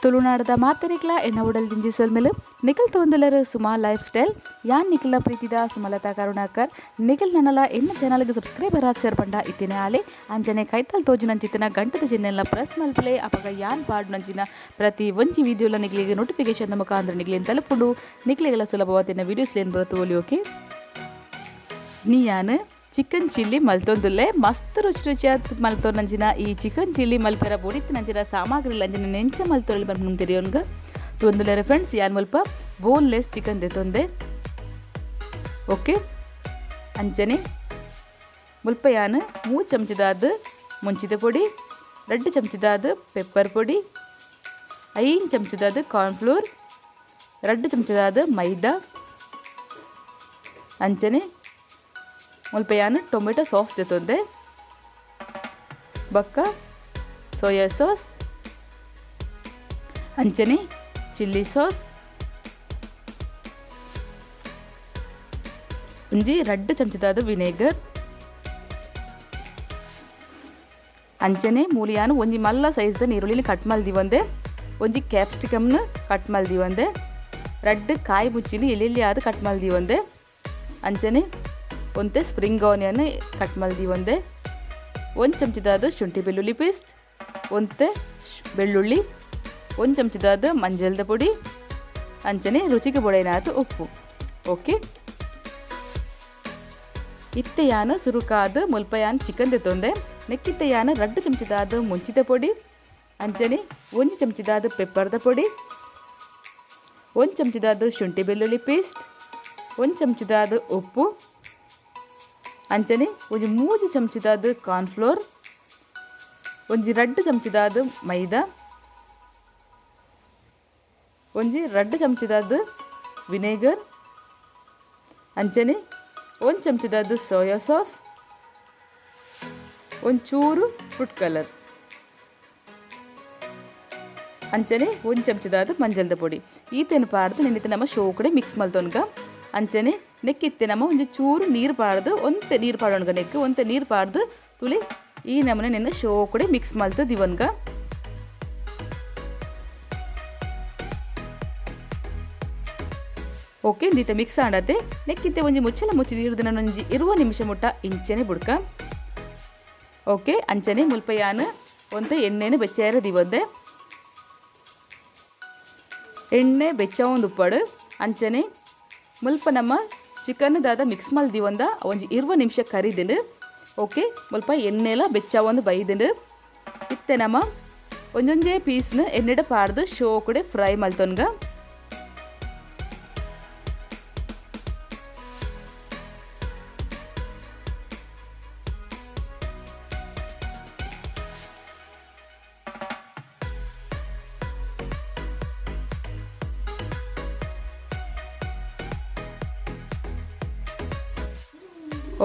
ತುಳುನಾಡದ ಮಾತನಿಕ್ಲ ಎಣ್ಣ ಉಡಲ್ ದಿಂಜಿ ಸೊಲ್ಮೆಲು ನಿಖಲ್ ತೋಂದಲರು ಸುಮಾ ಲೈಫ್ ಸ್ಟೈಲ್ ಯಾನ್ ನಿಖಲ್ನ ಪ್ರೀತಿದ ಸುಮಲತಾ ಕರುಣಾಕರ್ ನಿಖಲ್ ನನಲ ಎನ್ನ ಚಾನಲ್ಗೆ ಸಬ್ಸ್ಕ್ರೈಬರ್ ಆಚರ್ ಪಂಡ ಇತ್ತಿನ ಆಲೆ ಅಂಚನೆ ಕೈತಲ್ ತೋಜಿನಂಚಿತ್ತಿನ ಗಂಟದ ಚಿಹ್ನೆಲ್ಲ ಪ್ರೆಸ್ ಮಲ್ಪಲೆ ಅಪಗ ಯಾನ್ ಪಾಡುನಂಚಿನ ಪ್ರತಿ ಒಂಜಿ ವಿಡಿಯೋಲ ನಿಕ್ಲೆಗ್ ನೋಟಿಫಿಕೇಶನ್ ಮುಖಾಂತರ ನಿಕ್ಲೆನ್ ತಲುಪುಂಡು ನಿಕ್ಲೆಗೆಲ ಸುಲಭವಾತಿನ ವಿಡಿಯೋಸ್ ಲೇನ್ ಬರತು ಓಕೆ ನೀ ಯಾನ್ ಚಿಕನ್ ಚಿಲ್ಲಿ ಮಲ್ತೊಂದುಲ್ಲೆ ಮಸ್ತ್ ರುಚಿ ರುಚಿಯಾದ್ ಮಲ್ತೊಂದಂಚಿನ ಈ ಚಿಕನ್ ಚಿಲ್ಲಿ ಮಲ್ಪೆರ ಬೊಡಿತ್ತಿನಂಚಿನ ಸಾಮಗ್ರಿ ಅಂಚಿನ ನೆಂಚ ಮಲ್ತೊಲಿ ಪನ್ಪುನ ತೆರಿಯೊನ್ಗ ತೂವೊಂದುಲ್ಲೆರ್ ಫ್ರೆಂಡ್ಸ್. ಯಾನ್ ಮುಲ್ಪ ಬೋನ್ಲೆಸ್ ಚಿಕನ್ ದೆತೊಂದೆ ಓಕೆ. ಅಂಚನೆ ಮುಲ್ಪ ಯಾನ್ 3 ಚಮಚದಾದ್ ಮುಂಚಿದ ಪೊಡಿ, 2 ಚಮಚದಾದ್ ಪೆಪ್ಪರ್ ಪೊಡಿ, 5 ಚಮಚದಾದ್ ಕಾರ್ನ್ಫ್ಲೋರ್, 2 ಚಮಚದಾದ್ ಮೈದಾ, ಅಂಚನೆ ಮುಲ್ಪ ಯಾನ್ ಟೊಮೆಟೊ ಸಾಸ್ ದೆತೊಂದೆ, ಬೊಕ್ಕ ಸೋಯಾ ಸಾಸ್, ಅಂಚನೆ ಚಿಲ್ಲಿ ಸಾಸ್, ಒಂಜಿ 2 ಚಮಚದಾದ ವಿನೆಗರ್, ಅಂಚನೆ ಮೂಲಿಯಾನು ಒಂಜಿ ಮಲ್ಲ ಸೈಜ್ದ ನೀರುಳ್ಳಿನ ಕಟ್ ಮಲ್ದಿವಂದೆ, ಒಂಜಿ ಕ್ಯಾಪ್ಸಿಕಮ್ನ ಕಟ್ ಮಲ್ದಿವಂದೆ, 2 ಕಾಯಿ ಮುಚ್ಚಿನ ಎಲ್ಲಿ ಆದ್ ಕಟ್ ಮಲ್ದಿವಂದೆ, ಅಂಚನೆ ಒಂತೆ ಸ್ಪ್ರಿಂಗ್ ಆನಿಯನ್ ಕಟ್ ಮಲ್ದಿವಂದೆ, 1 ಚಮಚದಾದ ಶುಂಠಿ ಬೆಳ್ಳುಳ್ಳಿ ಪೇಸ್ಟ್, ಒಂತೆ ಬೆಳ್ಳುಳ್ಳಿ, 1 ಚಮಚದಾದ ಮಂಜಲ್ದ ಪೊಡಿ, ಅಂಚನೆ ರುಚಿಗೆ ಬೊಡೆನಾದ ಉಪ್ಪು ಓಕೆ. ಇತ್ತೆ ಯಾನ್ ಸುರುಕಾದ ಮುಲ್ಪ ಯಾನ್ ಚಿಕನ್ ದೆತೊಂದೆ. ನೆಕ್ಕಿತ್ತೆ ಯಾನ್ 2 ಚಮಚದಾದ ಮುಂಚಿದ ಪೊಡಿ, ಅಂಚನೆ 1 ಚಮಚದಾದ ಪೆಪ್ಪರ್ದ ಪೊಡಿ, 1 ಚಮಚದಾದ ಶುಂಠಿ ಬೆಳ್ಳುಳ್ಳಿ ಪೇಸ್ಟ್, 1 ಚಮಚದಾದ ಉಪ್ಪು, ಅಂಚನೆ ಒಂಜಿ 3 ಚಮಚದಾದ ಕಾರ್ನ್ಫ್ಲೋರ್, ಒಂಜಿ 2 ಚಮಚದಾದ ಮೈದಾ, ಒಂಜಿ 2 ಚಮಚದಾದ ವಿನೆಗರ್, ಅಂಚನೆ 1 ಚಮಚದಾದ ಸೋಯಾ ಸಾಸ್, ಒಂಚೂರು ಫುಡ್ ಕಲರ್, ಅಂಚನೆ 1 ಚಮಚದಾದ ಮಂಜಲ್ದ ಪೊಡಿ. ಈತೆನ್ ಪಾಡ್ದು ನೆನ್ನಿತ್ತೆ ನಮ್ಮ ಶೋಕಡೆ ಮಿಕ್ಸ್ ಮಲ್ತೊನ್ಗ. ಅಂಚನೆ ನೆಕ್ಕಿತ್ತೆ ನಮ್ಮ ಒಂಜಿ ಚೂರು ನೀರು ಪಾಡ್ದು ಒಂತೆ ನೀರು ಪಾಡೋಣ್ಗ, ನೆಕ್ ಒಂತೆ ನೀರು ಪಾಡ್ದು ತುಳಿ ಈ ನಮನೆ ನೆನ್ನ ಶೋಕಡೆ ಮಿಕ್ಸ್ ಮಲ್ತು ದಿವನ್ಗ. ಓಕೆ, ದೀತ ಮಿಕ್ಸ್ ಆಡತ್ತೆ. ನೆಕ್ಕಿತ್ತೆ ಒಂಜಿ ಮುಚ್ಚಲ ಮುಚ್ಚಿ ನೀರು ಒಂಜಿ 20 ನಿಮಿಷ ಮುಟ್ಟ ಇಂಚನೆ ಬುಡ್ಕ ಓಕೆ. ಅಂಚನೆ ಮುಲ್ಪ ಯಾನ್ ಒಂತೆ ಎಣ್ಣೆನ ಬೆಚ್ಚೇರ ದಿವಂದೆ, ಎಣ್ಣೆ ಬೆಚ್ಚ ಒಂದು ಉಪ್ಪಡು. ಅಂಚನೆ ಮುಲ್ಪ ನಮ್ಮ ಚಿಕನ್ ದಾದ ಮಿಕ್ಸ್ ಮಲ್ದಿವಂದ ಒಂಜಿ 20 ನಿಮಿಷ ಕರಿದಿಂಡು ಓಕೆ. ಮುಲ್ಪ ಎಣ್ಣೆಲ ಬೆಚ್ಚ ಒಂದು ಬೈದಿಂಡು. ಇತ್ತೆ ನಮ್ಮ ಒಂಜೊಂಜೇ ಪೀಸ್ನ ಎಣ್ಣೆಡ ಪಾಡ್ದು ಶೋಕಡೆ ಫ್ರೈ ಮಲ್ತೊನ್ಗ.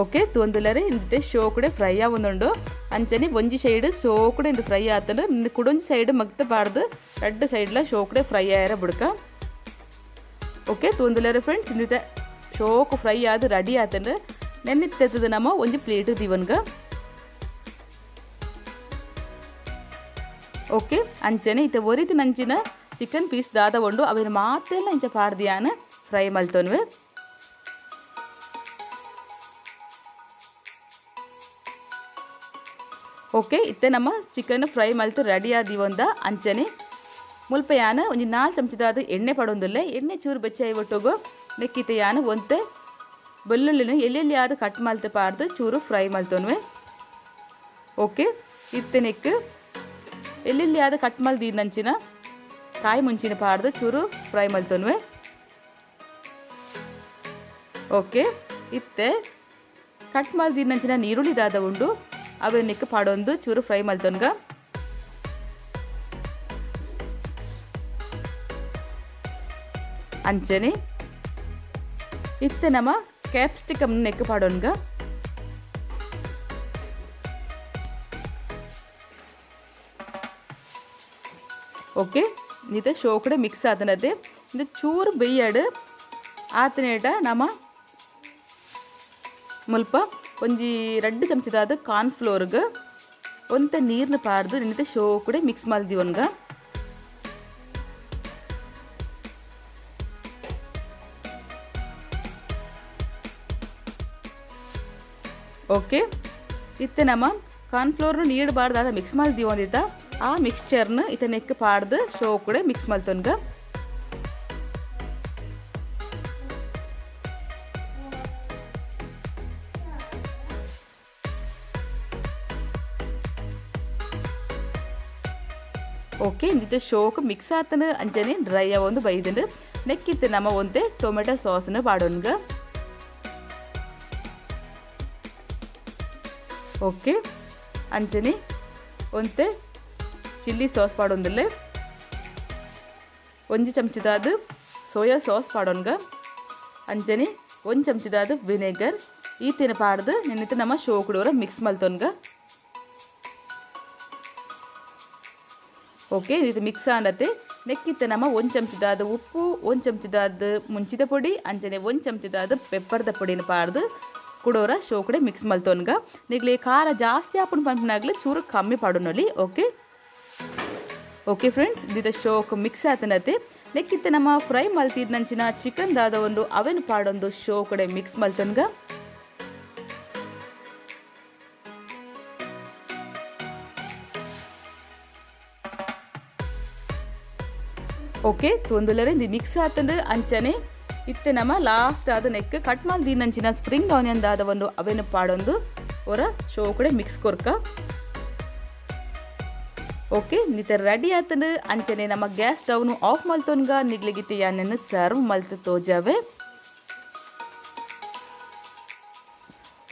ಓಕೆ, ತೂವೊಂದುಲ್ಲೆರ್ ಇಂತೆ ಶೋಕಡೆ ಫ್ರೈ ಆವೊಂದುಂಡು. ಅಂಚನೆ ಒಂಜಿ ಸೈಡ್ ಶೋಕಡೆ ಇಂದು ಫ್ರೈ ಆತಂಡು, ಕುಡೊಂಜಿ ಸೈಡ್ ಮಗ್ತ ಪಾಡ್ದು 2 ಸೈಡ್ಲ ಶೋಕಡೆ ಫ್ರೈ ಆಯರ ಬುಡ್ಕ ಓಕೆ. ತೂವೊಂದುಲ್ಲೆರ್ ಫ್ರೆಂಡ್ಸ್, ಇಂದಿತ್ತೆ ಶೋಕು ಫ್ರೈ ಆದ್ ರೆಡಿ ಆತಂಡು. ನೆನ್ನಿತ್ತೆತ್ತದ ನಮ್ಮ ಒಂಜಿ ಪ್ಲೇಟ್ ದಿವನ್ಗ ಓಕೆ. ಅಂಚನೆ ಇತ್ತೆ ಒರಿದ ನಂಚಿನ ಚಿಕನ್ ಪೀಸ್ ದಾದ ಉಂಡು ಅವೆನ್ ಮಾತೆಲ್ಲ ಇಂಚ ಪಾಡ್ದಿಯಾನ ಫ್ರೈ ಮಲ್ತೊನ್ವೆ. ಓಕೆ, ಇತ್ತೆ ನಮ್ಮ ಚಿಕನ್ ಫ್ರೈ ಮಲ್ತು ರೆಡಿ ಆದಿವಂದ. ಅಂಚನೆ ಮುಲ್ಪ ಯಾನ್ ಒಂಜಿ 4 ಚಮಚದಾದ ಎಣ್ಣೆ ಪಡೊಂದುಲ್ಲೆ. ಎಣ್ಣೆ ಚೂರು ಬೆಚ್ಚ ಒಟ್ಟುಗು ನೆಕ್ಕಿತ್ತೆ ಯಾನ್ ಒಂತೆ ಬೆಳ್ಳುಳ್ಳಿನ ಎಲ್ಲೆಲ್ಲಿ ಆದ ಕಟ್ ಮಲ್ತು ಪಾಡ್ದು ಚೂರು ಫ್ರೈ ಮಲ್ತೊನ್ವೆ ಓಕೆ. ಇತ್ತೆ ನೆಕ್ ಎಲ್ಲೆಲ್ಲಿ ಆದ ಕಟ್ ಮಲ್ದಿನಂಚಿನ ಕಾಯಿ ಮುಂಚಿನ ಪಾಡ್ದು ಚೂರು ಫ್ರೈ ಮಲ್ತೊನ್ವೆ ಓಕೆ. ಇತ್ತೆ ಕಟ್ ಮಲ್ದಿನಂಚಿನ ನೀರುಳ್ಳಿ ದಾದ ಉಂಡು ಅವೆ ನೆಕ್ ಪಾಡೊಂದು ಚೂರು ಫ್ರೈ ಮಲ್ತೊನ್ಗ. ಅಂಚನೆ ಇತ್ತೆ ನಮ್ಮ ಕ್ಯಾಪ್ಸಿಕಮ್ ನೆಕ್ ಪಾಡೊನ್ಗ. ಓಕೆ, ಇತ್ತೆ ಶೋಕಡೆ ಮಿಕ್ಸ್ ಆತನದೆ ಇದು ಚೂರು ಬೇಯ್ಯಾಡು ಆತನೇಟ ನಮ್ಮ ಮುಲ್ಪ ಒಂಜಿ 2 ಚಮಚದಾದ ಕಾರ್ನ್ಫ್ಲೋರ್ಗ್ ಒಂತೆ ನೀರ್ನ ಪಾಡ್ದು ನಿನ್ನಿತ್ತೆ ಶೋಕಡೆ ಮಿಕ್ಸ್ ಮಲ್ದಿವನ್ಗ. ಓಕೆ ಇತ್ತೆ ನಮ್ಮ ಕಾರ್ನ್ಫ್ಲೋರ್ನು ನೀರು ಬಾರ್ದಾದ ಮಿಕ್ಸ್ ಮಲ್ದಿ ಒಂದಿತ್ತ ಆ ಮಿಕ್ಸ್ಚರ್ನು ಇತ್ತೆ ನೆಕ್ ಪಾಡ್ದು ಶೋ ಕೂಡ ಮಿಕ್ಸ್ ಮಲ್ತೊನ್ಗ. ಓಕೆ ಇಂದಿತ್ತೆ ಶೋಕ್ ಮಿಕ್ಸ್ ಆತನ ಅಂಚನೆ ಡ್ರೈ ಒಂದು ಬೈದಂಡು ನೆಕ್ಕಿತ್ತು ನಮ್ಮ ಒಂತೆ ಟೊಮೆಟೊ ಸಾಸ್ನ ಪಾಡೊನ್ಗ. ಓಕೆ ಅಂಚನೆ ಒಂತೆ ಚಿಲ್ಲಿ ಸಾಸ್ ಪಾಡೊಂದಿಲ್ಲ ಒಂಜಿ ಚಮಚದಾದ ಸೋಯಾ ಸಾಸ್ ಪಾಡೊನ್ಗ ಅಂಚನೆ ಒಂದು ಚಮಚದಾದ ವಿನೆಗರ್ ಈ ತಿನ ಪಾಡ್ದು ನೆನ್ನಿತ್ತೆ ನಮ್ಮ ಶೋಕುಡೋರ ಮಿಕ್ಸ್ ಮಲ್ತೊನ್ಗ. ಓಕೆ ಇದು ಮಿಕ್ಸ್ ಆಂಡತೆ ನೆಕ್ಕಿತ್ತೆ ನಮ್ಮ ಒಂದು ಚಮಚದಾದ ಉಪ್ಪು ಒಂದು ಚಮಚದಾದ ಮುಂಚಿದ ಪೊಡಿ ಅಂಚನೆ ಒಂದು ಚಮಚದಾದ ಪೆಪ್ಪರ್ದ ಪೊಡಿನ ಪಾಡ್ದು ಕುಡೋರ ಶೋಕಡೆ ಮಿಕ್ಸ್ ಮಲ್ತೊನ್ಗ. ನಿಗ್ಲೆ ಖಾರ ಜಾಸ್ತಿ ಆಪುಂಡು ಪನ್ಪುನಾಗ್ಲು ಚೂರು ಕಮ್ಮಿ ಪಾಡೊನೊಲಿ. ಓಕೆ ಓಕೆ ಫ್ರೆಂಡ್ಸ್ ಇದ ಶೋಕ್ ಮಿಕ್ಸ್ ಆತನತೆ ನೆಕ್ಕಿತ್ತೆ ನಮ್ಮ ಫ್ರೈ ಮಲ್ತಿದ್ನಂಚಿನ ಚಿಕನ್ ದಾದ ಒಂದು ಅವೆನ್ ಪಾಡೊಂದು ಶೋ ಕಡೆ ಮಿಕ್ಸ್ ಮಲ್ತೊನ್ಗ. ಓಕೆ ತೊಂದುಲರೆ ಇಂದು ಮಿಕ್ಸ್ ಆತಂದು ಅಂಚನೆ ಇತ್ತೆ ನಮ್ಮ ಲಾಸ್ಟ್ ಆದ ನೆಕ್ ಕಟ್ ಮಲ್ದಿನಂಚಿನ ಸ್ಪ್ರಿಂಗ್ ಆನಿಯನ್ ದಾದ ಒಂದು ಅವೆನ್ ಪಾಡೊಂದು ಒರ ಶೋ ಕಡೆ ಮಿಕ್ಸ್ ಕೊರ್ಕ. ಓಕೆ ನಿತ ರೆಡಿ ಆತಂದು ಅಂಚನೆ ನಮ್ಮ ಗ್ಯಾಸ್ ಸ್ಟವ್ನು ಆಫ್ ಮಲ್ತೊನ್ಗ ನಿಗ್ಲಿಗಿತ್ತೆ ಯಾನನ್ನು ಸರ್ವ್ ಮಲ್ತು ತೋಜಾವೆ.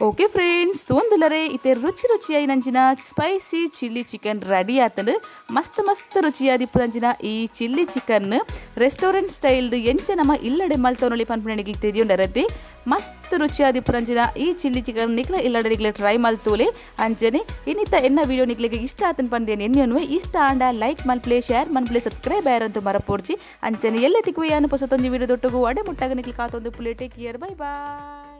ಓಕೆ ಫ್ರೆಂಡ್ಸ್ ತೊಂದುಲರೆ ಇತ್ತೆ ರುಚಿ ರುಚಿಯಾಯಿನಂಚಿನ ಸ್ಪೈಸಿ ಚಿಲ್ಲಿ ಚಿಕನ್ ರೆಡಿ ಆತಂದು ಮಸ್ತ್ ಮಸ್ತ್ ರುಚಿಯಾದಿಪ್ಪುನಂಚಿನ ಈ ಚಿಲ್ಲಿ ಚಿಕನ್ ರೆಸ್ಟೋರೆಂಟ್ ಸ್ಟೈಲ್ ಎಂಚ ನಮ್ಮ ಇಲ್ಲಡೆ ಮಲ್ತೊನೊಲಿ ಪನ್ಪುನ ನಿಗ್ಲಿ ತೆರಿಯುಂಡರತಿ ಮಸ್ತ್ ರುಚಿಯಾದಿಪ್ಪುನಂಚಿನ ಈ ಚಿಲ್ಲಿ ಚಿಕನ್ ನಿಕ್ಲ ಇಲ್ಲಡೆ ನಿಕ್ಲೆ ಟ್ರೈ ಮಲ್ತೂಲೆ ಅಂಚನೆ ಇನ್ನಿತ ಎನ್ನ ವಿಡಿಯೋ ನಿಕ್ಲೆಗೆ ಇಷ್ಟ ಆತನ್ ಪಂದೇನು ಎನ್ನೆನ್ನುವೆ ಇಷ್ಟ ಆಂಡ ಲೈಕ್ ಮಲ್ಪ್ಲೆ ಶೇರ್ ಮಲ್ಪ್ಲೆ ಸಬ್ಸ್ಕ್ರೈಬ್ ಆಯರಂತೂ ಮರಪೋರ್ಚಿ ಅಂಚನೆ ಎಲ್ಲೆ ತಿಕ್ಕುವೆ ಯಾನು ಪೊಸತೊಂಜಿ ವಿಡಿಯೋ ದೊಟ್ಟುಗು ಅಡೆ ಮುಟ್ಟಾಗ ನಿಕ್ಲೆ ಕಾತೊಂದು Phule. Take care, bye bye.